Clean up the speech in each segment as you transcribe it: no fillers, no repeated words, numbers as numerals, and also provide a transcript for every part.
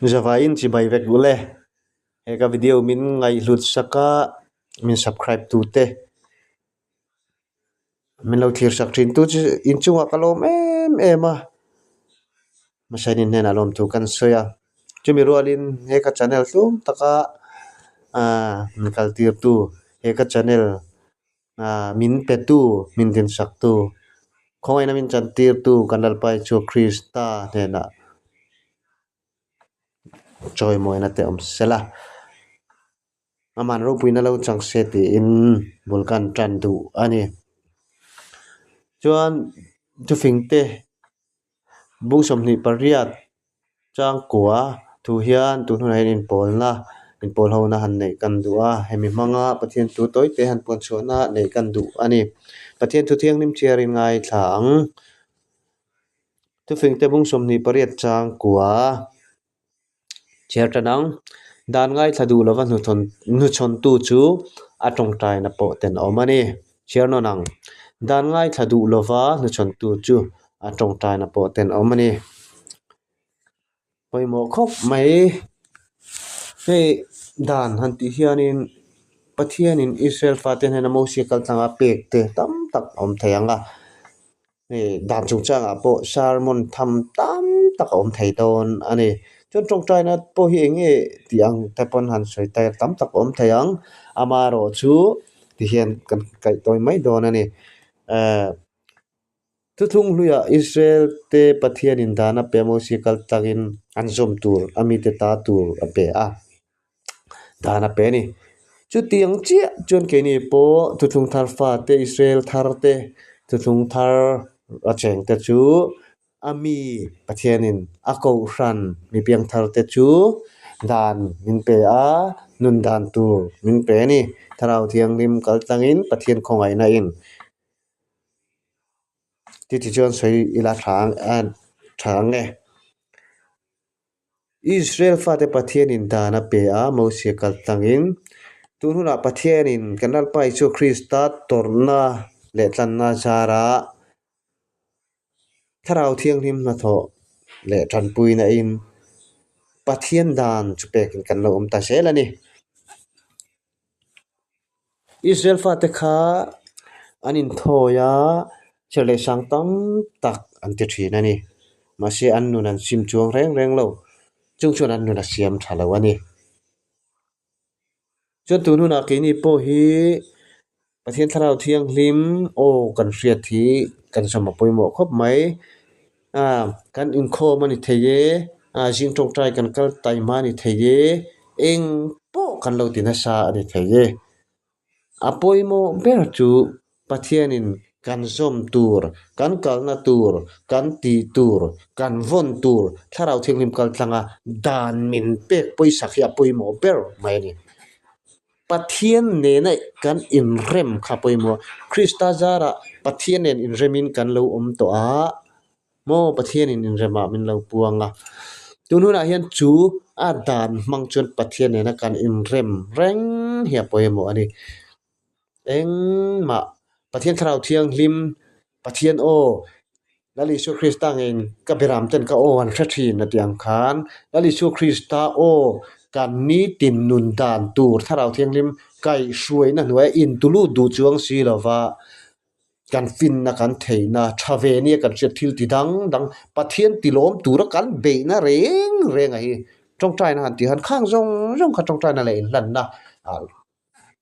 Zavaiin chibai vek duh le. He ka video min ngaihhlut sak a, min subscribe tu te min lo thlir sak thin tu chu inchungah ka lawm em em a, hmasa in hnenah lawmthu kan sawi a, chumi rualin he ka channel tlum taka ahh min kal tir tu he ka channel ahh min pe tu min din sak tu khawngaihna min chan tir tu kan Lalpa Isua Krista hnenah chawimawina te awm sela aman ropuina lo chang se tiin bul kan tan duh a ni chuan thufing te. Bung 28 changkua thu hian tun hunah hian inpawlna inpawl hona han neih kan duh a, hemi hmanga Pathian thu tawi te han puan chhuahna neih kan duh a ni. Pathian thu thianghlim chhiarin ngaithla ang. Thufingte bung 28 changkua. Chhiar tan ang. Dan ngaithla duh lova hnuchhawntu chu a tawngtaina pawh tenawm a ni. Chhiar nawn ang. Dan ngaithla duh lova hnuchhawntu chu a tawngtaina pawh tenawm a ni. Pawimawh khawp mai. Hei dan han tih hianin Pathianin Israel fate hnena Mosia kal tlanga pek te tam tak a awm thei ang a. Hei dan chungchangah pawh sermon tham tam tak a awm thei dawn a ni. Chuan tawngtaina pawh hi eng nge tih ang te pawn han sawi ta tam tak a awm thei ang. Amaherawhchu tihian kan kaih tawi mai dawn a ni. Ehh thuthlung hluiah Israel te Pathianin dan a pe a Mosia kal takin an zawm tur a mite ta tur a pe a. Dan a pe a ni. Chutiang chiah chuan keini pawh thuthlung thar fate, Israel thar te, thuthlung thar a cheng te chu a mi Pathianin a kohhran mi piang thar te chu dan min pe a, nun dan tur min pe a ni. Thlarau Thianghlim kal tlangin Pathian khawngaihna in titi chuan sawi ila tha ang e. Israel fate Pathianin dan a pe a, Mosia kal tlangin. Tun hunah Pathianin kan Lalpa Isua Krista tawrhna leh tlanna zarah Thlarau Thianghlim hnathawh leh tanpuina in Pathian dan chu pekin kan lo awm ta zel a ni. Israel fate kha an inthawi a, chhiar leh sang tam tak an ti thin a ni. Mahse an nun an sim chuang reng reng lo. Chung chuan an nun a siam tha lo a ni. Chuan tun hunah keini pawh hi Pathian Thlarau Thianghlim aw kan hriat hi kan zawm a pawimawh khawp mai. Kan inkhawm a ni thei e, zing tawngtai kan kal taima a ni thei e, eng pawh kan lo ti nasa a ni thei e. A pawimawh ber chu Pathianin kan zawm tur, kan kalna tur, kan tih tur, kan vawn tur Thlarau Thianghlim kal tlanga dan min pek pawisak hi a pawimawh ber mai a ni. Pathian nena kan inrem kha pawimawh. Krista zarah Pathian nen inremin kan lo awm tawh a, maw Pathianin inremah min lo puang a. Tun hunah hian chu a dan hmang chuan Pathian nena kan inrem reng hi a pawimawh a ni. Engmah Pathian Thlarau Thianghlim, Pathian aw, Lal Isua Krista ngeiin ka beram ten ka aw an hre thin a tih ang khan Lal Isua Krista aw kan nitin nun dan tur Thlarau Thianghlim kaihhruaina hnuaia intulut duh chuang si lova kan finna kan theihna tha ve nia kan hriat thil ti dang dang Pathian tilawm tura kan beihna reng reng a hi tawngtaina han tih han khang zawng zawng kha tawngtaina leh inhlanna ah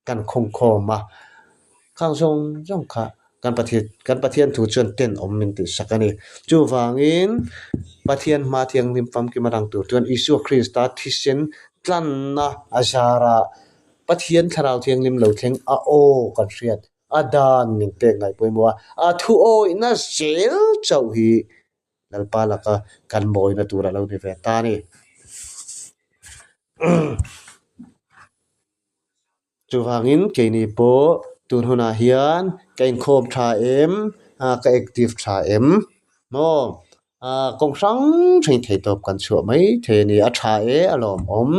kan khawngkhawm a, khang zawng zawng kha kan Pathian kan Pathian thu chuan tenawm min tih sak a ni. Chuvangin Pathian hma thianghlim famkim a lang tur chuan Isua Krista thisen tlanna a zarah Pathian thlarau thianghlim lo thleng a aw kan hriat a dan min pek ngaih pawimawh a, a thu awihna zel chauh hi Lalpa laka kan mawina tur a lo ni ve ta a ni. Chuvangin keini pawh tun hunah hian ka inkhawm tha em, ka active tha em maw? Kawng hrang hrang thei tawp kan chhuah mai thei a ni. A tha e a lawmawm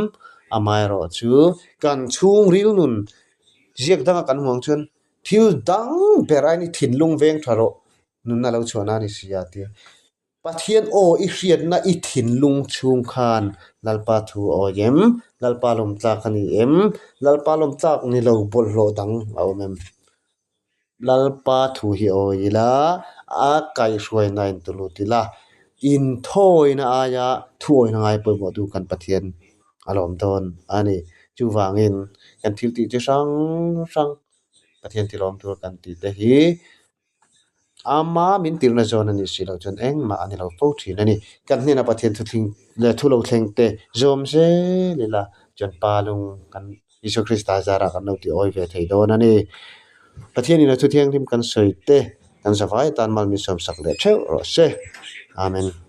amaherawh chu kan chhungril nun ziak danga kan hmuh ang chuan thil dang ber aini thinlung veng tha rawh nunna lo chhuahna a ni si a tia. Pathian aw i hriatna i thinlung chhung khan Lalpa thu a awi em? Lalpa lawmtlak a ni em? Lalpa lawmtlak ni lo bawlhhlawh dang a awm em? Lalpa thu hi awi ila, a kaihhruaina in tulut ila, inthawina aia thuawina ngai pawimawh tu kan Pathian a lawm dawn a ni. Chuvangin kan thil tih chi hrang hrang Pathian tilawm tur kan tih te hi Ama min tirhna zawn a nih si loh chuan engmah a ni lo fo thin a ni. Kan hnenah Pathian thuthleng leh thu lo thleng te zawm zel ila chuan Pa lung kan Isua Krista zarah kan lo ti awi ve thei dawn a ni. Pathianin a thu thianghlim kan sawi te kan zavai atan mal min sawmsak leh theuh rawh se. Amen.